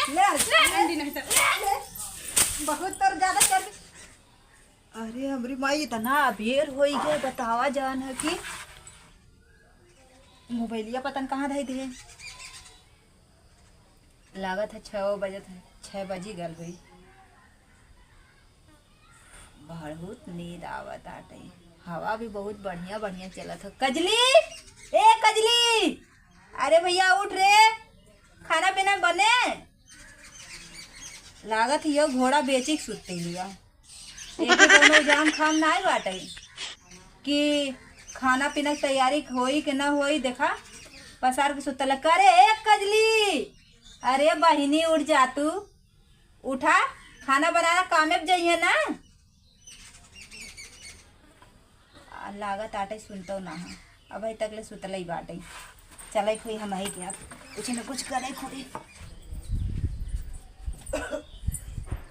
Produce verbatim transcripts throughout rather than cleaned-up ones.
ले, ले, ले, नहीं तो। ले, ले। बहुत तोर ज्यादा चर्बी। अरे हमरी माई, इतना अबेर होई गए, बतावा जान है कि मोबाइलिया पतन कहाँ धई दे। लागत है छः बजत है, छः बजी गल होई। बहुत नींद आवत आटे, हवा भी बहुत बढ़िया बढ़िया चलत है। कजली, ए कजली, अरे भैया उठ रे, खाना पीना बने। लागत यो घोड़ा बेची के सुत्ते लिया। एके कौनो जाम खाम नाई बाटे कि खाना पीना के तैयारी होई कि ना होई। देखा, पसार के सुतल। करे ए कजली, अरे बहिनी उठ जा तू, उठा, खाना बनाना कामे पे जइहे ना। आ, लागत आटे सुनतो ना है। अबही तक ले सुतलई बाटे। चले खोई हम ही के कुछ न कुछ करे खोई।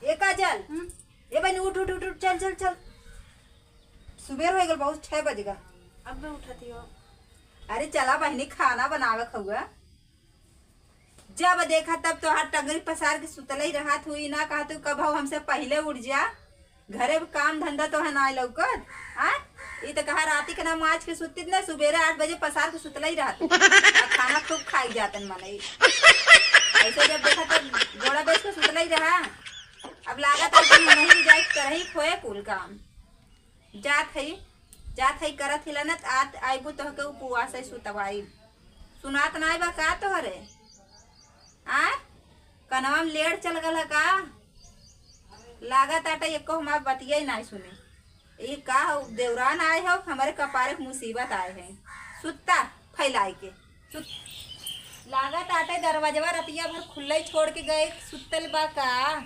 ए काजल, हम्म? ए बहनी उठ, उठ, उठ, उठ, चल, चल, चल। सुबेर हो गल बहुत, छः बज गा। अब मैं उठती हूँ। अरे चला बहनी, खाना बनावे खउआ। जब देखा तब तोहार टंगरी पसार के सुतलई रहत हुई, ना कहत हुई कब हो हमसे पहिले उठ जा। घरे में काम धंधा तो है ना लौकत, हाँ? ई तो कहा राती के ना माज के सुतित ना, सुबेरे आठ बजे पसार के सुतलई रहत। आ खाना खूब खाई जातन मनई। ऐसे जब देखा तब घोड़ा बेच के सुतलई रहा। अब लागत है कि नहीं जाए करही खोए कुल काम। जात हई, जात हई करत हिला ना, त आत आइबू तोहके उपवास है सुतवाई। सुनात नाई बा का तोहरे? आ? कनवा में लेड़ चल गल है का? लागत आटे एको हमार बतिया ही नाई सुने। ई का हो, देवरान आए हो, हमरे कपारे के मुसीबत आए है। सुत्ता फैलाए के। सुत-, लागत आटे दरवाजवा रतिया भर खुल्ले छोड़ के गए, सुतल बा का?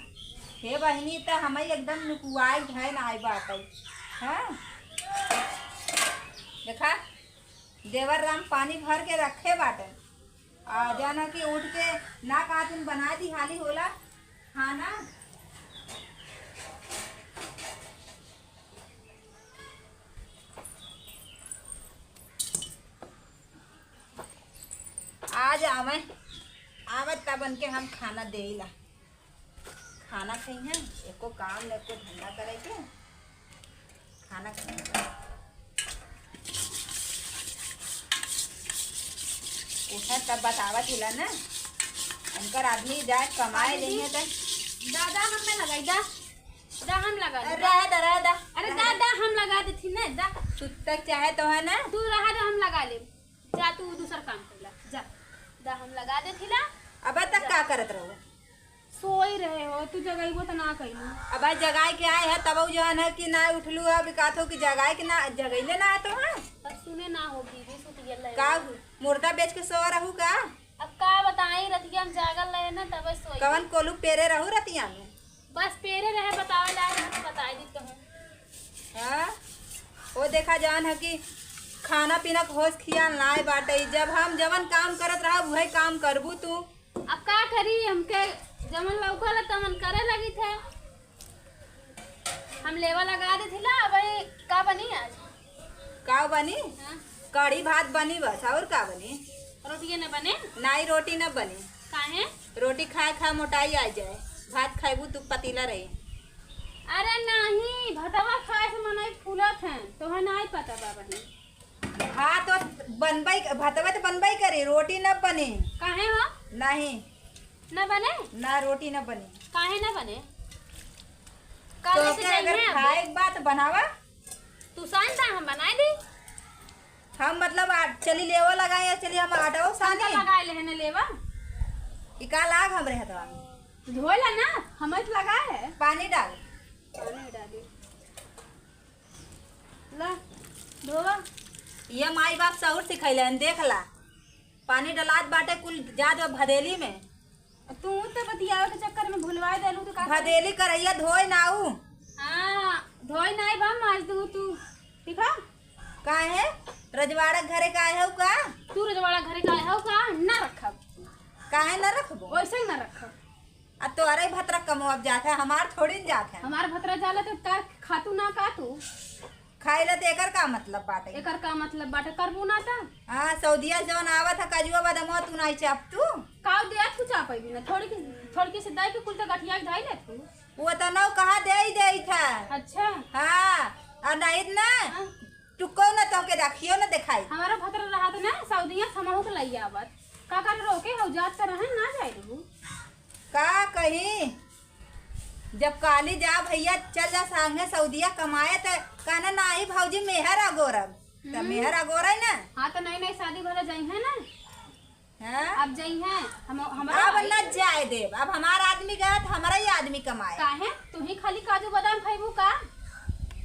हे बहिनी, त हमई एकदम नुकुआई है ना आए बाटे। हाँ? देखा, देवर राम पानी भर के रखे बाटे। आ, जाना कि उठ के ना कहत हन, बना दी हाली होला खाना। आज आवे, आवे तब उनके हम खाना देइला। खाना खइहें, एको काम न, एको धंधा करे के। खाना खइहें। उठा तब बतावत हिला ना, उनकर आदमी जाए कमाए हाँ, दीदी। जइहें त। दादा, हम ना लगाई, दा। दा, हम लगा लेब। रह दा, रह दा। अरे रह दा, दा। दा, हम लगा देथी ना, दा। सुत्तक चाहे तो है ना। तू रहा दे, हम लगा लेब। जा, तू दूसर काम कर ला, जा। दा, हम लगा देथी ला। अब तक जा। का करत रहो? सोई रहे हो, तू जगइबो त ना कइलू। अब आज जगाए के आए है, तब उ जौन है कि ना उठलू, अब कहत हो कि जगाए के ना, जगइले ना तो है। तब सुने ना हो, बीबी सुत गेल रहे। का मुर्दा बेच के सो रहू का? अब का बताई, रतिया में जागल रहे ना, तब सोई। कवन कोलू पेरे रहू रतिया में? बस पेरे रहे, बतावे लायक रहे, बताई दी तो हम। हाँ? वो देखा जौन है कि खाना पीना के होश खियाल नाय बाटे। जब हम जवन काम करत रहब, उहे काम करबू तू। अब का करी, हमके जवन लौकल तवन करे लगी थे। हम लेवा लगा देथी ला, अब ई का बनी आज? का बनी? हाँ। कढ़ी भात बनी बस, और का बनी? रोटिये न बने? नाई, रोटी न बनी। काहे? रोटी खाए खा मोटाई आ जाए, भात खाइबू तू पतीला रही। अरे नाही, भतवा खाए से मनई फूलत है, तोहे नाई पता बा बहिन। भात बनबई, भतवा तो बनबई करी, रोटी न बनी। काहे हो? नहीं। न बने? ना, रोटी न बनी। काहे न बने? काले तो से के अगर चाहिए अभी। खाए के बात बनावा। तू सान दा, हम बनाए दी। हम मतलब आ, चली लेवा लगाए या चली हम आटा वो हम तो सानी। लगाए लेहे न लेवा। ई का लाग हमरे हथवा में? धोला ना, हम तो लगाए है। पानी डाल। पानी डाली। ला, धोवा। ये माई बाप सहूर सिखैले हन, देख ला। पानी डलात बाटे कुल जात बा भदेली में। तू तो बतियावे के चक्कर में भुलवा देलू, तो का करी? भदेली करैया धोए नाऊ। हाँ, धोए नाई बा, माज दू तू। ठीक है? काहे? रजवाड़ा घरे का आए हो का? तू रजवाड़ा घरे का आए हो का? ना रखब। काहे ना रखबो? वैसे ही ना रखब। आ तोहरे भतरा कमवा जात है, हमार थोड़ी न जात है। हमार भतरा जाला तो का खातू ना का तू? खाइला त एकर का मतलब बाटे? एकर का मतलब बाटे? करबू ना त? हाँ, सऊदिया जौन आवत है, कजुआ बदामवा तू नाई चाप तू? काउ दे तू चापै भी ना, थोड़ी की, थोड़ी की से दाई के कुल त गठिया के धाई ले तू। वो त नौ कहा दे ही दे था। अच्छा। हाँ, और नहीं त ना, हाँ। टुक्को न तोहके राखियो न देखाई। हमारा भतरा रहत ना, सऊदिया समहू के लई आवत। का कर रोके हौ, जात त रहे ना जाए रहू। का कही, जब काली जा भैया चल जा संगे सऊदिया कमाए, त कहना नाही भौजी मेहर अगोरब। त हम्म। मेहर अगोरे ना। हाँ, त नई नई शादी भला जइहैं ना। हाँ? अब जइहैं, हम, हमरा अब आई। न जाए देब, अब हमार आदमी गया त हमारा ही आदमी कमाए। काहे? तू ही खाली काजू बादाम खइबू का?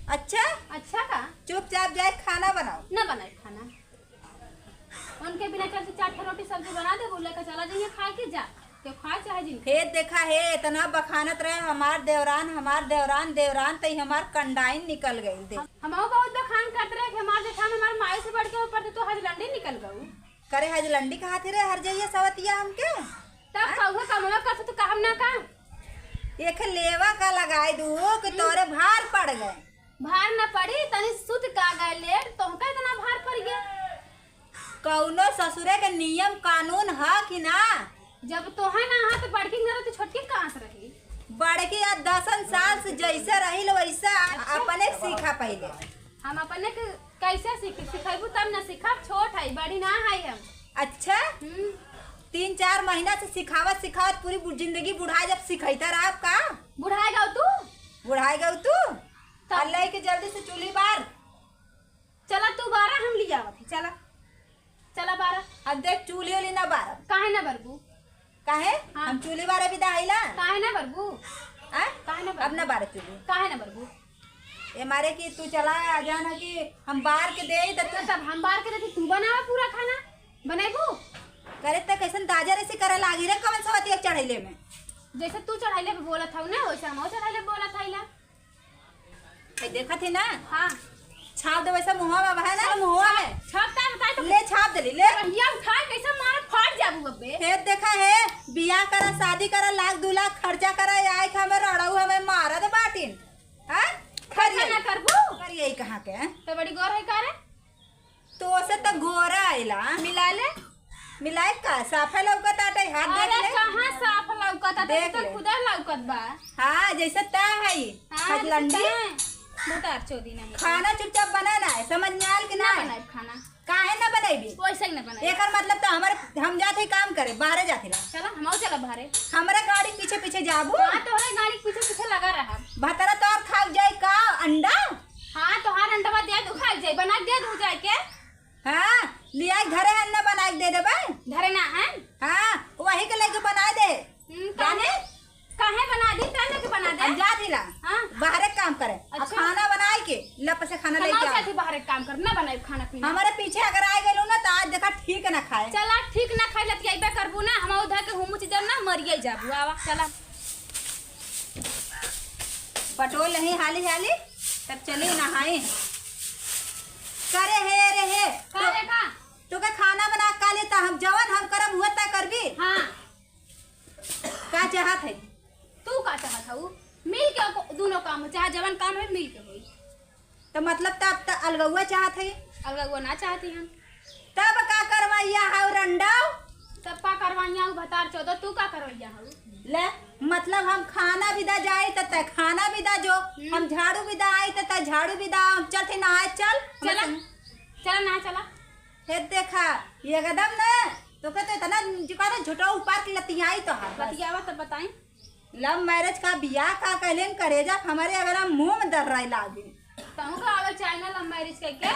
अच्छा? अच्छा का? चुपचाप जाए खाना बनाओ। न बनाए खाना। उनके बिना चलते चार ठो रोटी सब्जी बना देबू, लेके चला जइहैं खाए के जा। ते खाए चाहे जिन। हे देखा हे, इतना बखानत रहे हमार देवरान, हमार देवरान, देवरान, तई हमार कंडाइन निकल गइल दे। हमहू बहुत बखान करत रहे कि हमार जेठान हमार माई से बढ़ के ऊपर से तू हजलंडी निकल गऊ। करे हजलंडी कहा थे रे, हर जइया सवतिया हमके? तब हाँ? कौआ कमवा करत तू कहब ना का? एक लेवा का लगाई दू कि हम्म। तोरे भार पड़ गए। भार न पड़ी, तनी सुत का गए लेट, तोहका इतना भार पड़ गया? कौनो ससुरे के नियम कानून ह कि ना? जब तोहे ना ह, त बड़की के ना रही, त छोटकी कहाँ से रही? बड़की आज दसन साल से जैसे रही लो, वैसा अच्छा। अपने सीखा पहिले। हम अपने के कैसे सीखी? सिखैबू तब ना सीखब, छोट है, बड़ी ना है हम। अच्छा? हम्म। तीन चार महीना से सिखावत सिखावत पूरी बु-, जिंदगी बुढ़ा जब सिखैता रहब का? बुढ़ाए गऊ तू? बुढ़ाए गऊ तू? तब? और लेके जल्दी से चूल्ही बार। चला तू बारा, हम लियावत ही, चला। चला बारा। अब देख, चूल्ही उल्ही ना बारब। काहे ना बरबू? काहे? हाँ। हम चूल्ही बारे भी दाहिला? काहे ना बरबू? आ? काहे ना बरबू? अब ना बारे चूल्ही। काहे ना बरबू? ए मारे कि तू चला आ जाना कि हम बार के देई त तू तो तब हम बार के देती, तू बनावा पूरा खाना। बनेबू? करे त कैसन दाजर ऐसे करे लागी रे, कवन सवतिया चढ़ैले में? जैसे तू चढ़ैले पे बोलत हऊ ना, वैसे हमहू चढ़ैले पे बोलत हईला। ए, देखत ही ना? हाँ। छाप दे वैसा मुँहवा में, है ना? छाप, मुँहवा में। छाप का बताई तो ले, छाप दे ले। भैया उठा, कैसे मार फाट जाबू अबे। हे देखा हे, बियाह करा, शादी करा, लाख दू लाख खर्चा करा, आए के हमें रड़ऊ हमें मारत बाटिन। हाँ? खर्चा करिए। ना करबू? करिए कहाँ के? तो बड़ी गोर है का रे? तो ओसे त गोरा आइला। मिला ले। मिलाए का? साफे लौकत आटे, हाथ देख अरे ले। कहाँ साफ लौकत आटे? देख तो ले। खुदा लौकत बा। हाँ, जैसे तय है। हाँ, जैसे हजलंडी। तय। भतार चोदी नहीं। खाना चुपचाप बना ना, समझ में आल कि ना ना? बनाए खाना। काहे ना बनैबी? वैसे ही ना बनाए। एकर मतलब तो हमारे, हम जात ही काम करे, बाहरे जात ही ना। चला, हम आओ चला बाहरे। हमारे गाड़ी पीछे पीछे जाबू। हाँ, तोहरे गाड़ी पीछे पीछे लगा रहा। भतरा तोर खा जाए का अंडा? हाँ, तोहार अंडवा दे दू, खा जाए, बना दे दू जाए के। हाँ, लिया के घरे है ना, बना के दे देबे। घरे ना है? हाँ, वही के लेके बना दे। हम्म, काहे? जाने? काहे बना दी? काहे के बना दे? हम जात ही ला। हाँ। बाहरे काम करे। अब अच्छा। खाना बनाए के, लप से खाना खाना लेके आओ। खाती बाहरे काम कर, ना बनाए खाना पीना। हमारे पीछे अगर आ गए ना, तो आज देखा ठीक ना खाए। चला, ठीक ना खाए, लतियाइबे करबू ना, हम उधर के हुमुच देब ना, मरिए जाबू। आवा, चला। पटोल नहीं हाली हाली, तब चली नहाई। करे हे रे हे। का तो, रे का? तो के खाना बना का लेता हम, जवन हम करब हुआ ता करबी। हाँ। का चाहत है? तू का चाहत हऊ? मिल के को-, दोनों काम हो, चाहे जवन काम है मिल के होई। तो मतलब तब त अलगौआ चाहत है? अलगौआ ना चाहती हम। तब का करवैया हऊ रंडव? तब का करवैया हऊ भतार चोदो, तू का करवैया हऊ? ले, मतलब हम खाना बिदा जाई त तै खाना बिदा जो, हम्म। हम झाड़ू बिदा आई त तै झाड़ू बिदा, हम चलते नहाए चल, चला, हमें चला नहाए चला। हे देखा, ये एकदम ना, तोके तो इतना जुकारा झोटो ऊपर के लतियाई तो है, बस। बतियावा तो बताई। Love marriage का बियाह का कहले न करेजा, हमारे अगर हम मुंह में दर्राई लागे। तहु का आवे चाहे ना love marriage के, के?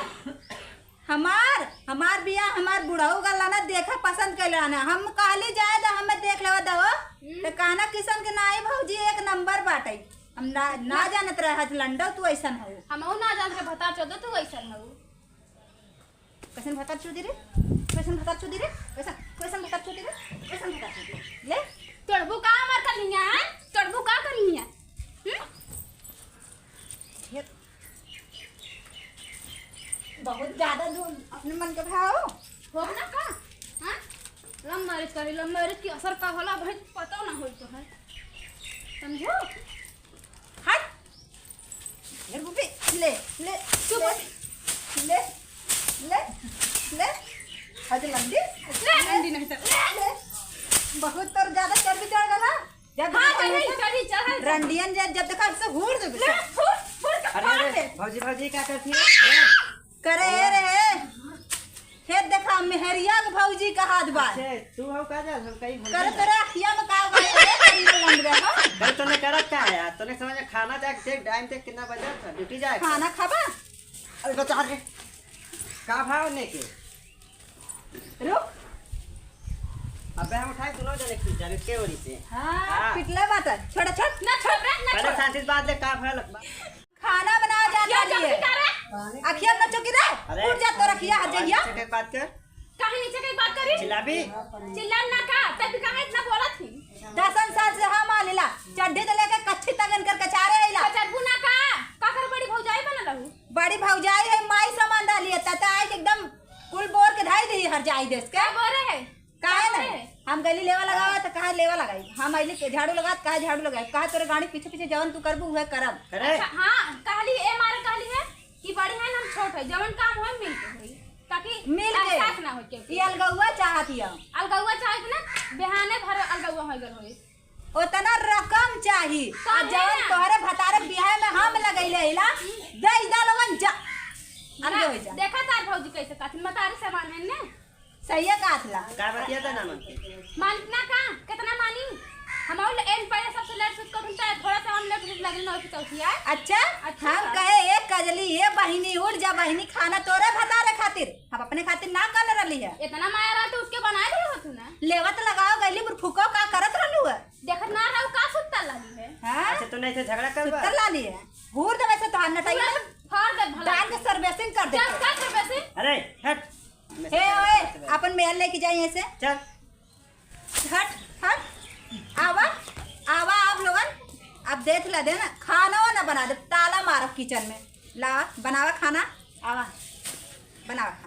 हमार, हमार बियाह, हमार बुढ़ऊ का लाना देखा पसंद कैले आना। हम कहले जाए दा, हमें देख लेवा दो। हम्म। तो कहना किसन के नाई भौजी एक नंबर बाटे। हम ना, ना जानत रहे हज लंडो तू ऐसन हो। हमहू ना जानत रहे भतार चोदो तू ऐसन हो। कैसन भतार चोदी रे? कैसन भतार चोदी रे? कैसन, कैसन भतार चोदी रे? कैसन भतार चोदी रे? ले। तोड़बू का हमार कनिया, हैं? तोड़बू का कनिया? हम्म? ढेर। बहुत ज्यादा दूर अपने मन के भाव। हो ना का? हाँ? Love marriage करी, love marriage की असर का होला, भाई, पता ना होई तो है। समझो? हट। ढेर बुबी, ले, ले, चुप ले। रंडियन जब, जब देखा, हमसे हूर दे ले, बेटा। हूर, हूर के अरे, फाड़ अरे, दे। भौजी, भौजी, का करती है? करे रे। हे देखा, मेहरिया के भौजी कहात बा। अच्छा, तू हो का जा, हम कहीं भौजी करे ना। तेरे अखिया में का बा? अरे, कहीं लंग गए हो। अरे, तूने करत का है यार? तूने समझ खाना जाके देख, टाइम देख कितना बजा था, ड्यूटी जाए। खाना खाबा? अरे, बचा रे। का भाव ने के? रुक। अबे हम उठाए दोनों जने खींच जाबे के ओरी से। हाँ, हाँ। पिटले बात है। छोड़, छोड़। ना छोड़ रे, ना पहले छोड़। शांति से बात ले, का भयल? खाना बनावा जात अखिया रहली है। चमकी का रे? अखिया में चौकी रे। अरे, उठ जा, तो रखिया हट आवाज जइया। नीचे के बात कर। काहे नीचे के बात करी? चिल्लाबी? चिल्लाब ना का? तब भी काहे इतना बोलत ही? दसन साल से हम आलिला, चड्ढी से लेके कच्छी तक इनकर कचारे आइला। कचरबू ना का? का कर बड़ी भौजाई बनल रहू? बड़ी भौजाई है, माई समान डाली है, तते आइके एकदम कुल बोर के धाई दी हर जाई देश के। का बोरे है? काहे का नहीं? बोरे है? हम गली लेवा लगावा हाँ। तो कहा लेवा लगाई, हम अइली के झाड़ू लगा तो कहा झाड़ू लगाई, कहा तोरे गाड़ी पीछे पीछे जवन तू करबू उहे करब। अरे। अच्छा, हाँ, कहली, ए मारे कहली है कि बड़ी है ना, हम छोट है, जवन काम होए मिल के होई, ताकि मिल के। एहसास ना हो केहू के। ये अलगौआ चाहत हिया। अलगौआ चाहत ना, बिहाने भर अलगौआ हो गल होई। ओतना रकम चाही। आ काहे जवन ना? तोहरे भतारे बियाह में हम लगैले हिला, हम्म। दे दा लोगन जा। अलगे ना, हो जा। देखा तार भौजी कैसे कहत, मतारी समान है ने। सही है कहत ला। का बतिया ता ना मन? मानित ना का? कितना मानी? हम और एन पहले सबसे लेट सुत कर उठता है, थोड़ा सा हम लेट सुत लगे ना उठ चौथिया। अच्छा? अच्छा। हम कहे, "ए कजली, ए बहिनी, उठ जा बहिनी, खाना तोरे भतारे खातिर, हम अपने खातिर ना कल रहली है।" इतना माया रहा तो उसके बनाए दे हो तू ना। लेवत लगाओ गइली, मुरफुको का करत रहलू है? देखत ना रहो का सुत्ता लाली है। हाँ? अच्छा, तू नहीं थे झगड़ा करबा? सुत्ता लाली है। हूर दे वैसे तोहार नटैया। पूरा फाड़ दे भला। डाल के सर्विसिंग कर दे। चल, चल सर्विसिंग। अरे, हट। हे ओए, अपन मेहर लेके जाई ऐसे। चल। हट, हट। आवा, आवा आप लोगन। अब देख ला दे ना, खाना ना बना दे, ताला मारब किचन में। ला, बनावा खाना, आवा, बनावा खाना।